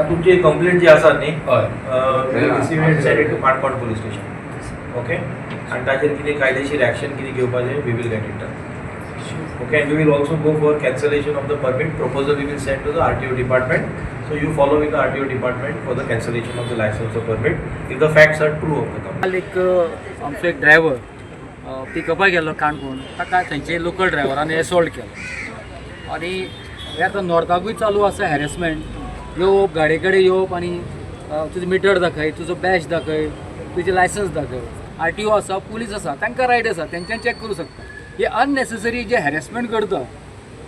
आनी तुमची कंप्लेंट जी आसा न्ही, हय. Send it to Canacona police station, okay? आनी ताचेर कितें कायदेशीर एक्शन कितें घेवपाचें, we will get it done, okay? And we will also go for cancellation of the permit. Proposal we will send to the RTO department, so you follow with the RTO department for the cancellation of the license or permit if the facts are true of the complaint. काल एक आमचो एक driver पिकअपाक गेल्लो काणकोण. ताका थंयचे local ड्रायव्हरान assault केलो आनी हे आतां नॉर्थाकूय चालू आसा हॅरेसमेंट. येवप, गाडये कडेन येवप आनी तुजें मिटर दाखय, तुजो बॅच दाखय, तुजें लायसन्स दाखय. आरटीओ आसा, पुलीस आसा, तांकां रायट आसा, तेंच्यान चॅक करूं शकता. हे अननेसेसरी जे हॅरेसमेंट करता,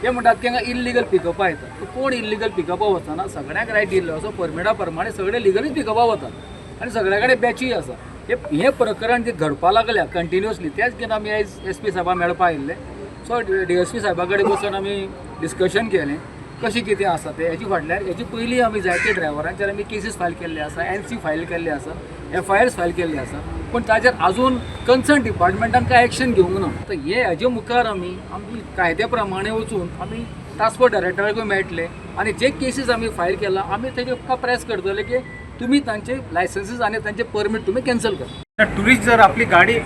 ते म्हणटात की हांगा इल्लिगल पिकअपां येता. कोण इल्लिगल पिकअपां वचना. सगळ्यांक रायट दिल्लो असो. परमिटा प्रमाणे सगळे लिगलीच पिकअपां वतात आनी सगळ्या कडेन बॅचूय आसा. हे हें प्रकरण जें घडपा लागल्या कंटिन्युअसली, तेच घेवन आमी आयज एस पी साहेबा मेळपा आयिल्ले. सो डीएसपी साहेबा कडेन बसून आमी डिस्कशन केलें कशें कितें आसा तें. हेजी फाटल्यान, हेजी पयलीं आमी जायते ड्रायव्हरांचेर आमी केसीस फायल केल्ले आसा, एनसी फायल केल्ले आसा, एफआयआर्स फायल केल्ले आसा, पूण ताजेर आजून कन्सर्न डिपार्टमेंटान कांय एक्शन घेवंक ना. तर हे हेजे मुखार आमी आमी कायद्या प्रमाणे वचून आमी ट्रान्सपोर्ट डायरेक्टराकूय मेळटले आनी जे केसीस आमी फायल केला, आमी तेजे प्रेस करतले की तुमी तांचे लायसन्सीस आनी तांचे परमीट तुमी कॅन्सल करा. टुरिस्ट जर आपली गाडी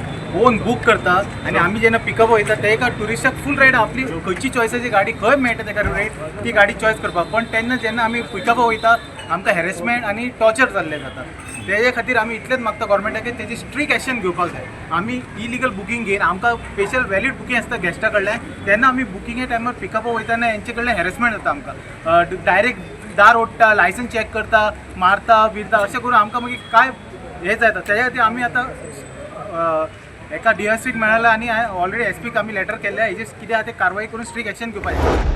ओन बूक करतात आनी आमी जेन्ना पिकअप वयता, तेका टुरिस्टाक फूल रायट, आपली खंयची चॉयसाची गाडी खंय मेळटा तेका रायट ती गाडी चॉयस करपाक. पण तेन्ना जेन्ना आमी पिकअप वयता, आमकां हॅरेसमेंट आनी टॉर्चर जाल्लें जाता. तेजे खातीर आमी इतलेंच मागता गव्हर्मेंटाक की तेजी स्ट्रीक एक्शन घेवपाक जाय. आमी इलिगल बुकींग घेवन, आमकां स्पेशल व्हॅलीड बुकींग आसता गेस्टा कडल्यान, तेन्ना आमी बुकिंगे टायमार पिकअप वयतना हेंचे कडल्यान हॅरेसमेंट जाता आमकां. डायरेक्ट दार ओडटा, लायसन्स चॅक करता, मारता बिरता, अशें करून आमकां मागीर काय हें जाता. तेज्या खातीर आमी आतां एका डीएसपीक मेळ्ळा आनी ऑलरेडी एसपीक आमी लेटर केल्ले. हेजेर कितें आहा तें कारवाई करून स्ट्रीक एक्शन घेवपाक जाय.